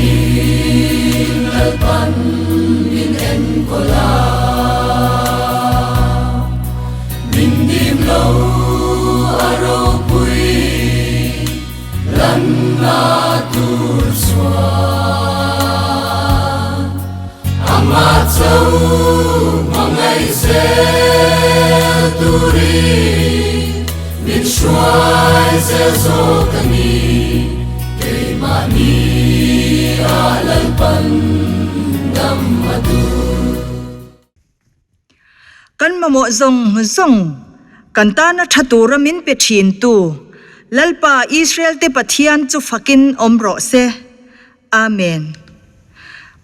Khawngaihin Lalpan min enkawl a, min dim lo a ropui lanna tur chuan amah cho hmangaih zel turin min hruai zel zawk a ni. Keimahni ah Lalpan dam a duh. Kan mamawh zawng zawng kan tana tha tura min pe thin tu Lalpa Israel te Pathian chu fakin awm rawh se. Amen.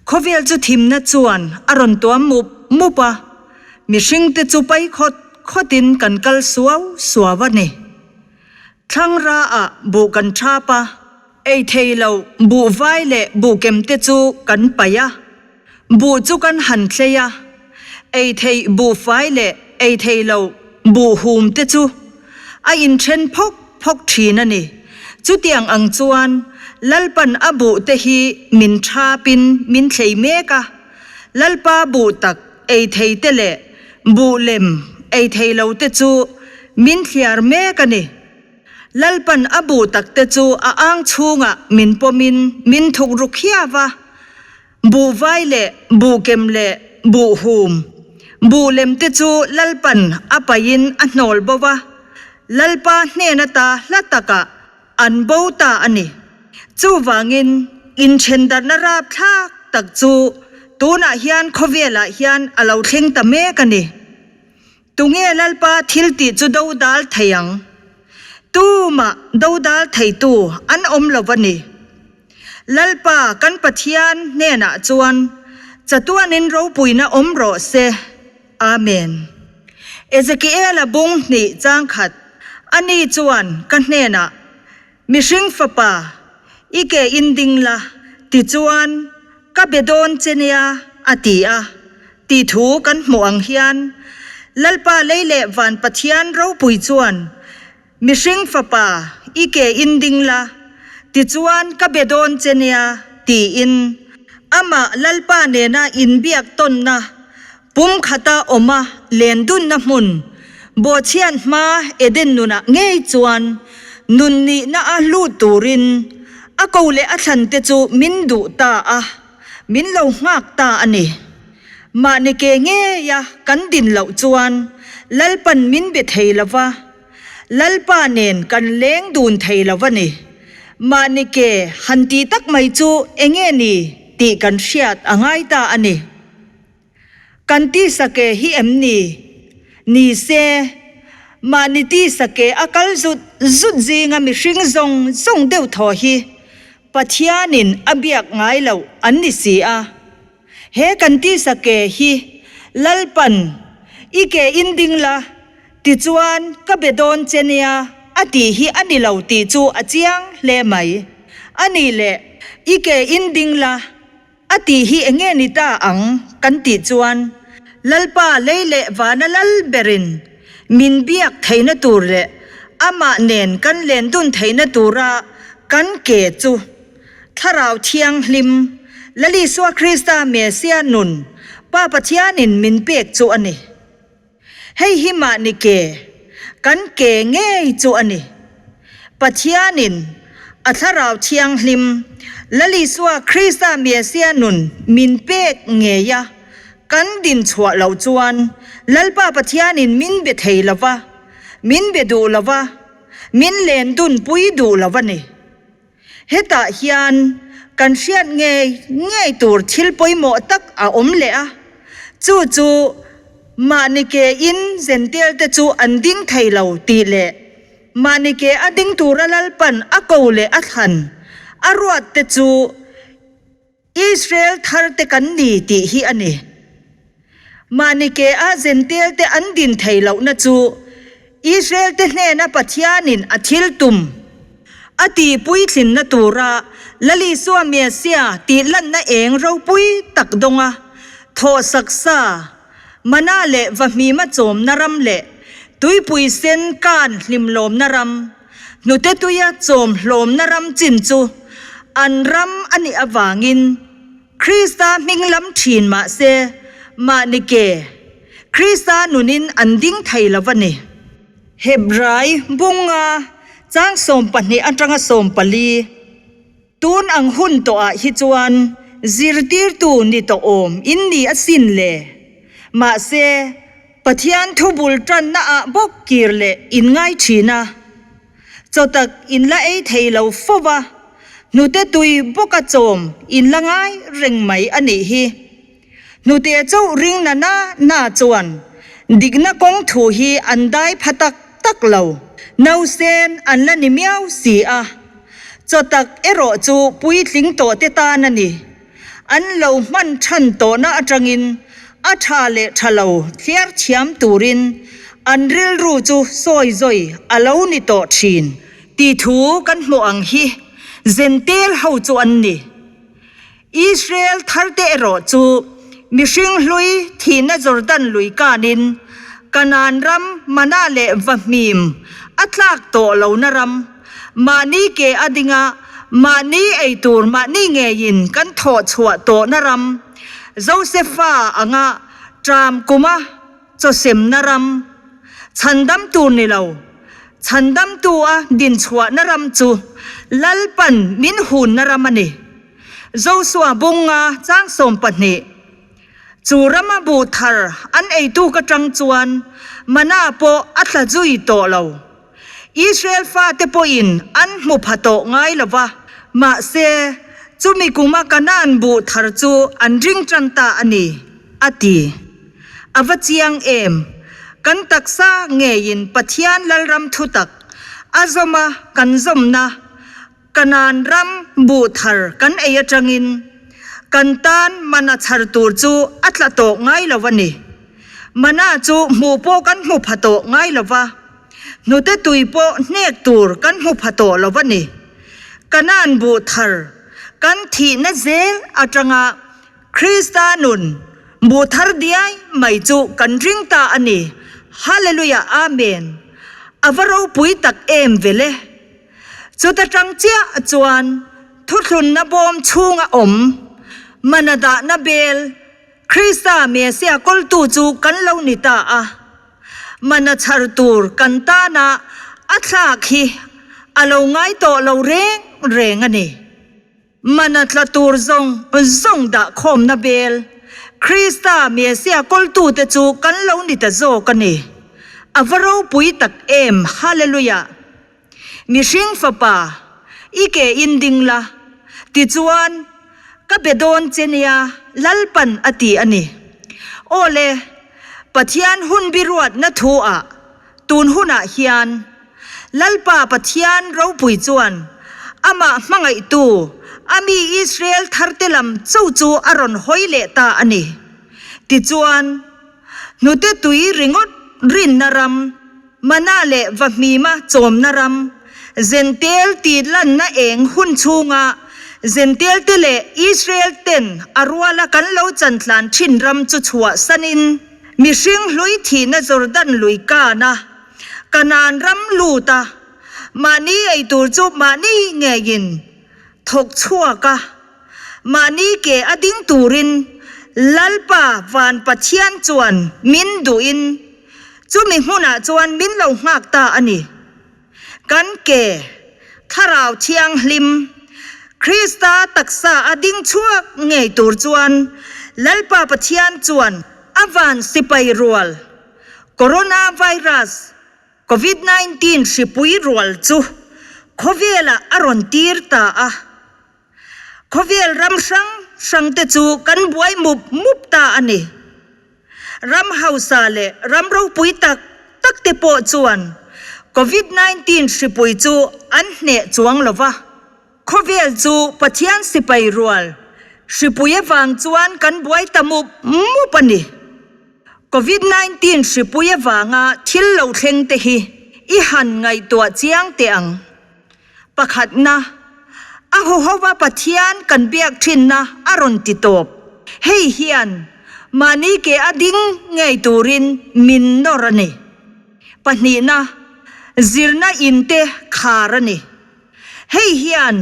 Khawvel chu thimna chuan a rawn tuam mup mup a, mihring te chu pai khawt khawtin kan kal suau suau a ni. Thlangra ah buh kan thap a, ei thei lo buh vai leh buh kem te chu kan paih a, buh chu kan han thlei a, ei theih buh fai leh ei thei lo buh hum te chu a inthen phawk phawk thin a ni. Chutiang ang chuan Lalpan a buh te hi min thap in min thlei mek a, Lalpa buh tak ei thei te leh buh lem ei thei lo te chu min thliar mek a ni. Lalpan a buh tak te chu a ang chhungah min pawmin min thuk ru khiau a, buh vai leh buh kem leh buh hum, buh lem te chu Lalpan a paihin a hnawl bo a, Lalpa hnen ata hla takah an bo ta a ni. Chuvangin inthendarhna rapthlak tak chu tunah hian khawvelah hian a lo thleng ta mek a ni. Tunge Lalpa thil tih chu dodal thei ang? Tumah dodal theitu an awm lo a ni. Lalpa kan Pathian hnenah chuan chatuanin ropuina awm rawh se. Amen. Ezekiela bung hnih changkhat ani chuan ka hnenah, Mihring fapa, i ke in ding la, tichuan ka be dawn che nia, a ti a, tih thu kan hmuh ang hian Lalpa lei leh van Pathian ropui chuan, Mihring fapa, i ke in ding la, tichuan ka be dawn che nia, tiin amah Lalpa nena inbiak tawnna pum khata awma len dunna hmun Bawhchhiat hma Eden nunah ngei chuan nun nihna a hlut turin a ko leh a thlan te chu min duh ta a, min lo nghak ta a ni. Mahni ke ngeia kan din loh chuan Lalpan min be thei lo va, Lalpa nen kan leng dun thei lo a ni. Mahni ke han tih tak mai chu enge ni tih kan hriat a ngai ta a ni. Kan tisa ke hi em ni? Ni se, mahni tisa ke a kal zut zut zinga mihring zawng zawng deuh thaw hi Pathianin a biak ngai loh an ni si a. He kan tisa ke hi Lalpan i ke in ding la, tichuan ka be dawn che nia a tih hi a ni lo tih chu a chiang hle mai. A nih leh, i ke in ding la, A tih hi enge ni ta ang kan tih chuan Lalpa lei leh vana lal berin min biak theihna tur leh amah nen kan len dun theihna tura kan ke chu Thlarau Thianghlim, Lal Isua Krista Messiah nun Pa Pathianin min pek chu a ni. Hei hi mahni ke, kan ke ngei chu a ni. Pathianin a Thlarau Thianghlim, Lal Isua Krista Messiah nun min pek ngei a, kan din chhuah loh chuan Lalpa Pathianin min be thei lo va, min be duh lo va, min len dun pui duh lo a ni. Hetah hian kan hriat ngei ngei tur thil pawimawh tak a awm leh a, chu chu mahni ke in Zential te chu an ding thei lo tih leh mahni ke a ding tura Lalpan a ko leh a thlan a ruat te chu Israel thar te kan ni tih hi a ni. Mahni ke a Zential te an din thei lohna chu Israel te hnena Pathianin a thil tum a tih puitlinna tura Lal Isua Messiah tih lanna eng ropui tak dawnga thawh saksa mana leh vahmima chawmna ram leh tuipui sen kan hlimlawmna ram hnute tuia chawm hlawmna ram chin chu. an ram a nih avangin Krista hming lam thin mah se mahni ke Krista nunin an ding thei lo a ni. Hebrai bunga chang 12 atanga 14. Tun ang hun tawhah hi chuan zirtirtu ni tawh awm in ni asin le. Mahse, Pathian thu bul tanna ah bawk kir leh in ngai thin a. Chaw tak in la ei thei lo fo va, hnute tui bawka chawm in la ngai reng mai a nih hi. Hnute chauh ring na na na chuan dikna kawng thu hi an dai pha tak tak lo. Nausen an la ni miau si a, chaw tak erawh chu puitling tawh te tan a ni. An lo hman than tawhna atangin a tha leh tha lo thliar thiam turin an rilru chu sawi zawi a lo ni tawh thin tih thu kan hmuh ang hi Zentel ho chu an ni. Israel tharte erawh chu mihring hlui thihna Jordan lui kanin Kanaan ram mana leh vahmim a tlak tawh lohna ram mahni ke a dinga mahni ei tur mahni ngeiin kan thawh chhuah tawhna ram Josefa anga ṭam kuma chawsemna ram chhandamtu ni lo chhandamtu a dinchhuahna ram chu Lalpan min hunna ram a ni. Josua bunga chang 12. Chu rama buh thar an eitu ka tang chuan mana pawh a tla zui tawh lo. Israel fate pawhin an hmu pha tawh ngai lo va. Mahse, chumi kuma Kanaan buh thar chu an ring tan ta a ni, a ti. A va chiang em! Kan taksa ngeiin Pathian Lalram thutak a zawma kan zawmna Kanaan ram buh thar kan ei atangin kan tan mana chhar tur chu a tla tawh ngai lo a ni. Mana chu hmuh pawh kan hmu pha tawh ngai lo va, hnute tui pawh hnek tur kan hmu pha tawh lo a ni. Kanaan buh thar kan thihna zel atanga Krista nun buh thar diai mai chu kan ring ta a ni. Hallelujah Amen! A va ropui tak em vele! Chuta tang chiah chuan thuthlunna bawm chhunga awm mana dahna bel Krista Messiah kawltu chu kan lo ni ta a. Mana chhar tur kan tana a thlak hi a lo ngai tawh lo reng reng a ni. Mana tla tur zawng zawng dah khawmna bel Krista Messiah kawltute chu kan lo ni ta zawk a ni. A va ropui tak em! Hallelujah! Mihring fapa, i ke in ding la, tichuan, ka be dawn che nia, Lalpan a ti a ni. Aw le, Pathian hun biruatna thu ah, tun hunah hian, Lalpa Pathian ropui chuan amah hmangaihtu a mi Israel tharte lam cho chu a rawn hawi leh ta a ni. Tichuan, hnute tui ringawt rinna ram, Mana leh Vahmima chawmna ram, Zentel tih lanna eng hun chhunga Zentel te leh Israel ten a ruala kan lo chantlan thin ram chu chhuah sanin mihring hlui thihna Jordan lui kana Kanaan ram lut a, mahni ei tur chu mahni ngeiin thawk chhuak a, mahni ke a ding turin Lalpa van Pathian chuan min duhin Chumi hmunah chuan min lo nghak ta a ni. Kan ke, Thlarau Thianghlim, Krista taksa a ding chhuak ngei tur chuan Lalpa Pathian chuan a van sipai rual, Coronavirus, Covid 19 hripui rual chu khawvelah a rawn tir ta a. Khawvel ram hrang hrang te chu kan buai mup mup ta a ni. Ram hausa leh ram ropui tak tak te pawh chuan Covid 19 hripui chu an hneh chuang lo va. Khawvel chu Pathian sipai rual hripui avang chuan kan buai ta mup mup a ni. Covid 19 hripui avanga thil lo thleng te hi i han ngaihtuah chiang teh ang. Pakhatna, a huhova Pathian kan biak thinna a rawn ti tawp. Hei hian mahni ke a ding ngei turin min nawr a ni. Pahnihna, zirna in te khar a ni. Hei hian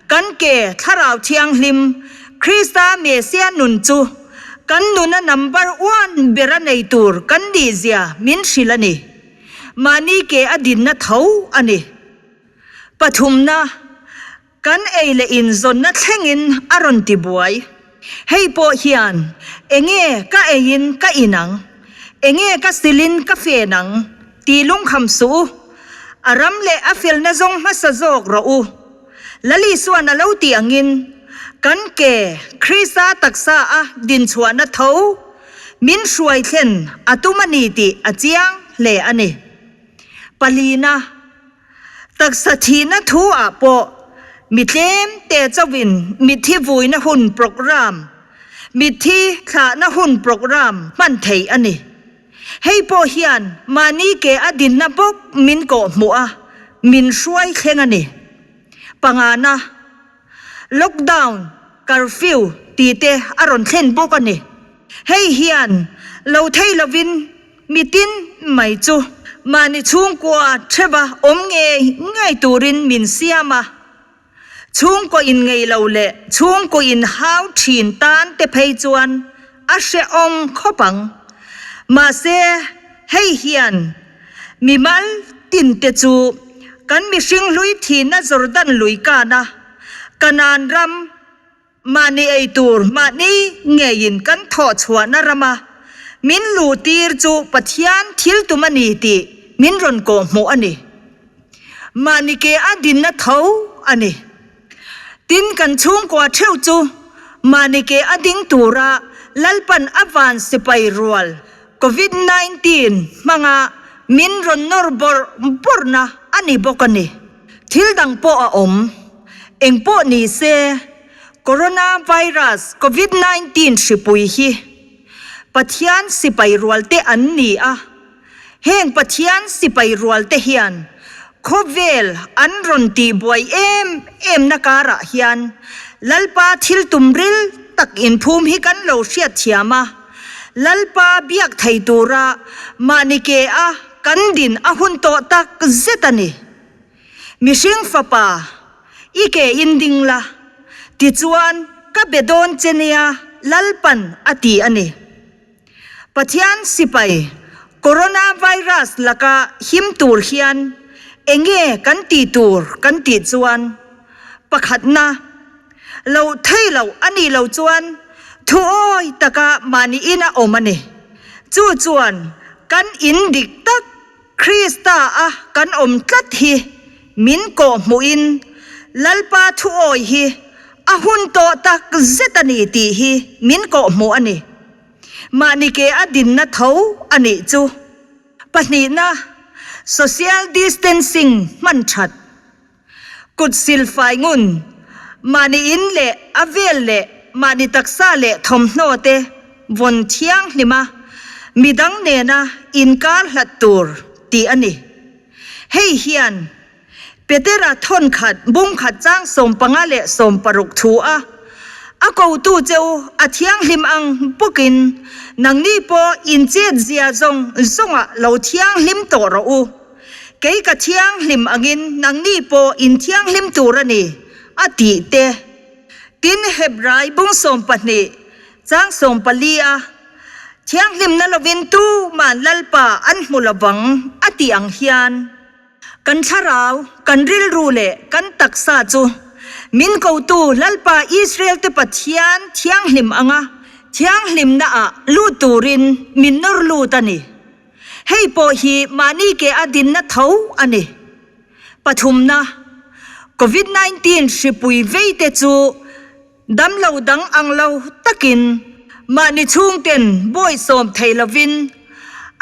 kan ke Thlarau Thianghlim, Krista Mesia nun chu kan nuna number one bera nei tur kan nihzia min hrilh a ni. Mahni ke a dinna tho a ni. Pathumna, Kan ei leh in zawnna thlengin a rawn ti buai. Hei pawh hian enge ka eiin ka in ang, enge ka silin ka fen ang tih lungkham suh u. A ram leh a felna zawng hmasa zawk rawh u. Lali suan a lo tih angin kan ke Krista taksa a dinchhuahna tho min hruai thlen a tum a ni tih a chiang hle a ni. Palina. Taksa thihna thu ah pawh mi tlem te chauhin mitthi vuina hun programme, mitthi thlahna hun programme hman theih a ni. Hei pawh hian mahni ke a dinna bawk min kawh hmuh a, min hruai thleng a ni. Pangana, Lockdown, curfew tih te a rawn thlen bawk a ni. Hei hian lo thei lovin Mitin mai chu mahni chhungkua theuha awm ngei ngei turin min siam a, chhungkaw in ngei lo leh chhungkaw in hau thin tan te phei chuan a hrehawm khawp ang. Mahse, hei hian mimal tin te chu kan mihring hlui thihna Jordan lui kana Kanaan ram, Mahni ei tur mahni ngeiin kan thawh chhuahna rama min luh tir chu Pathian thil tum a ni tih min rawn kawh hmuh a ni. Mahni ke a dinna tho a ni. Tin, kan chhungkua theuh chu mahni ke a ding tura Lalpan a van sipai rual Covid 19 hmanga min rawn nawr bawrh bawrhna a ni bawk a ni. Thil dang pawh a awm. Eng pawh ni se, Corona Virus Covid 19 hripui hi Pathian sipai rualte an ni a, heng Pathian sipai rualte hian khawvel an rawn tihbuai em em na karah hian Lalpa thil tum ril tak inphum hi kan lo hriatthiam a, Lalpa biak thei tura mahni ke a kan din a hun tawh tak zet a ni. Mihring fapa, i ke in ding la, tichuan ka be dawn che nia Lalpan a ti a ni. Pathian sipai Corona virus laka him tur hian enge kan tih tur kan tih chuan pakhatna, Loh thei loh a nih loh chuan thu awi taka mahni ina awm a ni. Chu chuan kan in dik tak Krista a kan awm tlat hi min kawh hmuhin Lalpa thu awi hi a hun tawh tak zet a ni tih hi min kawh hmuh a ni. Mahni ke a dinna tho a nih chu. Pahnihna, Social distancing hman that. Kut sil fai ngun, mahni in leh a vel leh mahni taksa leh thawmhnaw te vawn thianghlim a, midang nena inkar hlat tur tih a ni. Hei hian Petera thawn khat bung khat chang 15 leh 16 thu a, A kotu cheu a thianghlim ang bawkin nangni pawh inchet zia zawng zawngah lo thianghlim tawh rawh u. Kei ka thianghlim angin nangni pawh in thianghlim tur a ni, a tih te. Tin, Hebrai bung 12, chang 14 a, Thianghlimna lovin tuman Lalpa an hmu lovang, a tih ang hian, kan thlarau, kan rilru leh kan taksa chu min kotu Lalpa Israel-te Pathian thianghlim anga thianghlimnaah lut turin min nawr lut a ni. Hei pawh hi mahni ke a dinna tho a ni. Pathumna, Covid 19 hripui vei te chu damlo dang ang lo takin mahni chhungten bawisawm thei lovin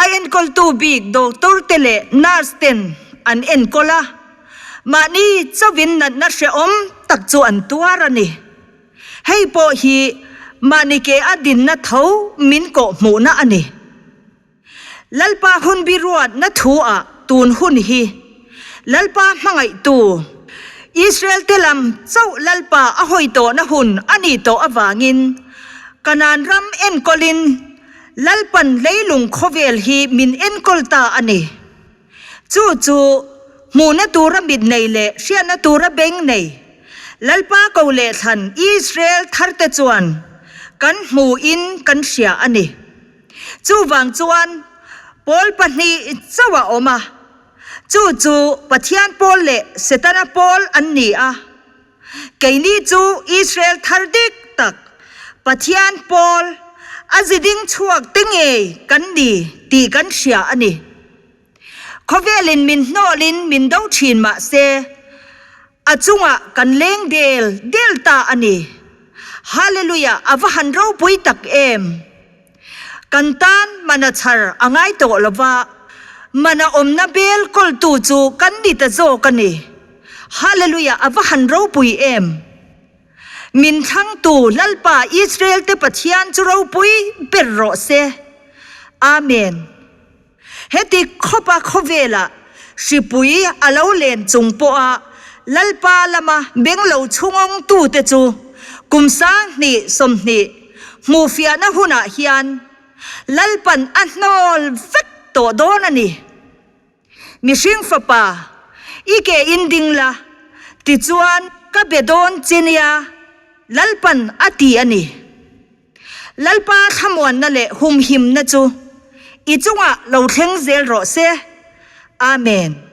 a enkawltu bik doctor te leh nurse ten an enkawl a, mahni chauhin natna hrehawm tak chu an tuar a ni. Hei pawh hi mahni ke a dinna tho min kawh hmuhna a ni. Lalpa hun bi ruatna thu ah tun hun hi Lalpa hmangaihtu Israel te lam chauh Lalpa a hawi tawhna hun a nih tawh avangin Kanaan ram enkawlin Lalpan leilung khawvel hi min enkawl ta a ni. Chu chu hmuhna tura mit nei leh hriatna tura beng nei. Lalpa ko leh thlan Israel tharte chuan kan hmuin kan hria a ni. Chuvang chuan pawl pahnih chauh a awm a, chu chu Pathian pawl leh Setana pawl an ni a. Keini chu Israel thar dik tak, Pathian pawl, a ziding chhuak te ngei kan ni tih kan hria a ni. Khawvelin min hnawlin min do thin mah se, a chungah kan leng del del ta a ni. Hallelujah a va han ropui tak em! Kan tan mana chhar a ngai tawh lo va, mana awmna bel kawltu chu kan ni ta zawk a ni. Hallelujah a va han ropui em! Min thlangtu Lalpa Israel te Pathian chu ropui ber rawh se. Amen. Heti khawpa khawvelah hripui a lo len chung pawha Lalpa lama beng lo chhungawngtute chu kum 2020 hmuhfiahna hunah hian Lalpan a hnawl vek tawh dawn a ni. Mihring fapa, i ke in ding la, tichuan ka be dawn che nia, Lalpan a ti a ni. Lalpa thlamuanna leh humhimna chu i chungah lo thleng zel rawh se. Amen.